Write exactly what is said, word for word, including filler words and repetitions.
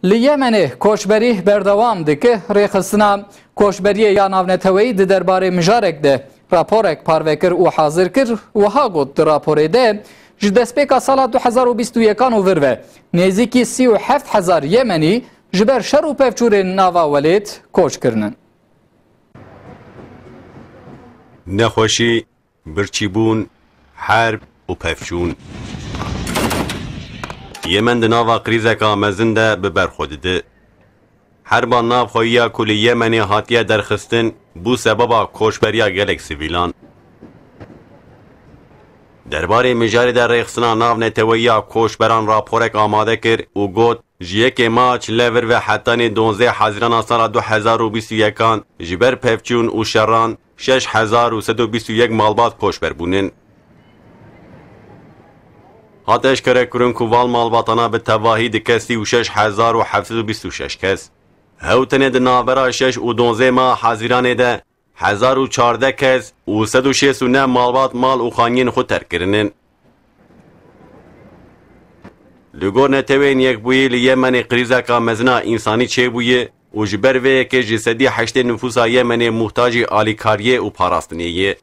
Li Yemenê koçberî berdewam dike. Rêxistina Koçberiyê ya Navneteweyî di derbarê mijarek de raporek parve kir û hazir kir. Wiha got di raporê de, ji destpêka sala du hezar û bîst û yekan û vir ve nêzîkî sî û heft hezar Yemenî ji ber şer û pevçûrên nava welêt koç kirinin. Nexweşî, birçîbûn, herb û pevçûn. Yemen di nava krîzeka mezin de bi ber xwe dide. Herba navxweyî ya ku li Yemenê hatiye derxistin, bû sebeba koçberiya gelek sivîlan. Derbarê mijarê de Rêxistina Navneteweyî ya Koçberan raporek amade kir û got, ji yekê Maç levir ve hetanî donzdeh Hezîrana sala du hezar û bîst û yekan ji ber pevçûn û şeran şeş hezar û sed û bîst û yek malbat koçber bûnin. Hat eşkerekirin ku van malbatana bi tevahî dike sî û şeş hezar û heft sed û bîst û şeş kes. Hew tenê di navbera şeş û donzdeh meha Hezîranê de hezar û çardeh kes û sed û şêst û neh malbat mal û xaniyên xwe terk kirinin. Li gor Neteweyên Yekbûyî li Yemenê krîzeka mezin a însanî çêbûye û ji ber vê yekê ji sedî heştê nifûsa Yemenê muhtacî alîkariyê û parastinê ye.